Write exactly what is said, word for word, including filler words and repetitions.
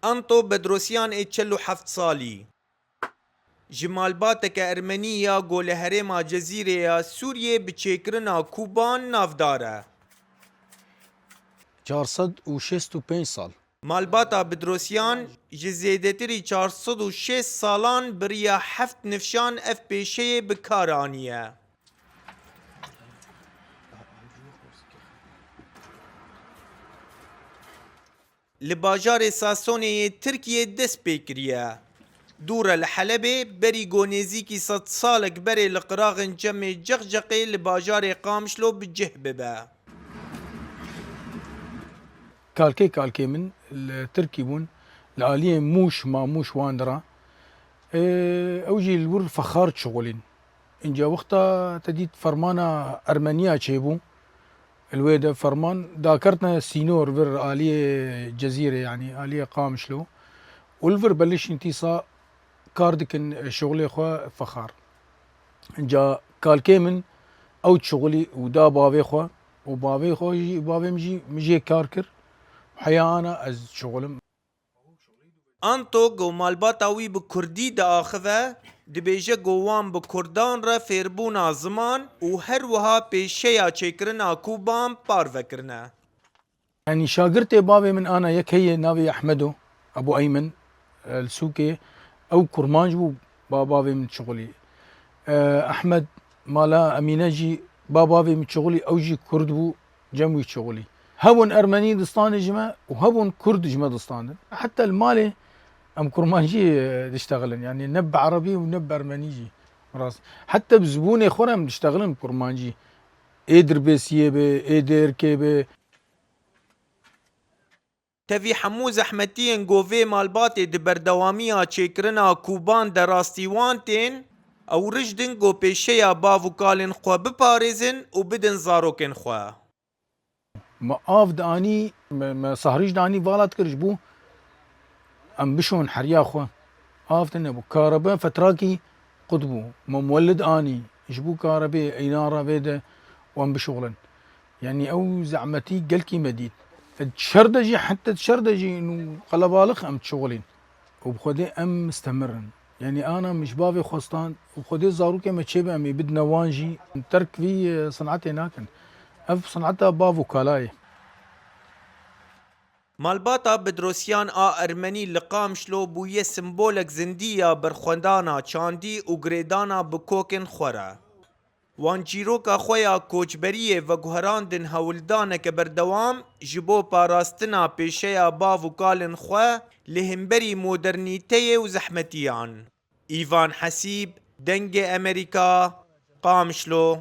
Anto Bedrosyan ê çel û heft salî, ji malbateke ermenî ya ku li herêma Cezîrê ya Sûriyê bi çêkirina Kûban navdar e. Çar sed û şêst û pênc sal. Malbata Bedrosyan ji zêdetirî çar sed û şêst salan bi riya heft nifşan ev pêşeyê bi kar aniye. Li bajarê Sasonê yê Tirkiyê dest pê kiriye. Dû re li Helebê, berî ku nêzîkî sed salek berê li qiraxên çemê Ceqceqê li bajarê Qamişlo bi cih bibe. Kalkê kalkê min li Tirkî bûn, li aliyê Mûş, ma Mûş wan dira. Ê, ew jî li wir fexar dişixulîn. Înca wexta te dît fermana Ermeniya çêbû, li wê de ferman dakertine sînor vir aliyê Cezîrê, yanî aliyê Qamişlo. Û li vir belişîn tîsa kar dikin şixulê xwe fexar. Înca kalkê min ew dişixulî û da bavê xwe û bavê xwe jî, bavê min jî, min jê kar kir. Heya ana ez dişixulim. Anto ku malbata wî bi kurdî diaxive, dibêje ku wan bi kurdan re fêrbûna ziman û her wiha pêşeya çêkirina Kûban parve kirine. Yanî şagirtê bavê min ana yek heye navê Ehmedo, Ebu Eymen, e, li sûkê, ew kurmanc bû, ba bavê min dişixulî. E, Ehmed, mala Emîne jî ba bavê min dişixulî, ew jî kurd bû, cem wî dişixulî. Hebûn ermenî distandin ji me û hebûn kurd ji me distandin. Heta li malê em kurmancî, e, diştexilin. Yanî ne bi erebî û ne bi ermenî jî. Rast. Heta bi zibûnê xwe re em diştexilin kurmancî. Ê Dirbêsiyê be, ê Dêrkê be. Tevî hemû zehmetiyên ku vê malbatê di berdewamiya çêkirina Kûban de rastî wan tên, ew rijd in ku pêşeya bav û kalên xwe biparêzin û bidin zarokên xwe. Me av dianî, me, me sahrî jî dianî vala dikir ji bo em bişon heriya xwe. Av tune bû. Karebe fetrakî qut bû. Me muwellid anî ji bo karebê înan re vê de wan bişuxulin. Yanî ew zehmetî gelkî me dît. Di şer de jî, heta di şer de jî nû qelebalix em dişuxulîn. Û bi Xwedê em mistemir in. Yanî ana min ji bavê xwestan û Xwedê zarokê me çêbe em ê bidine wan jî. Terk vî, e, sinetê nakin. Ev sineta bav û kala ye. Malbata Bedrosyan a Ermenî li Qamişlo bûye simbolek zindî ya berxwedana çandî û girêdana bi kokên xwe re. Wan çîroka xwe ya koçberiyê veguherandin hewldaneke berdewam ji bo parastina pêşeya bav û kalên xwe li hemberî modernîteyê û zehmetiyan. Îvan Hesîb, Dengê Emerîka, Qamişlo.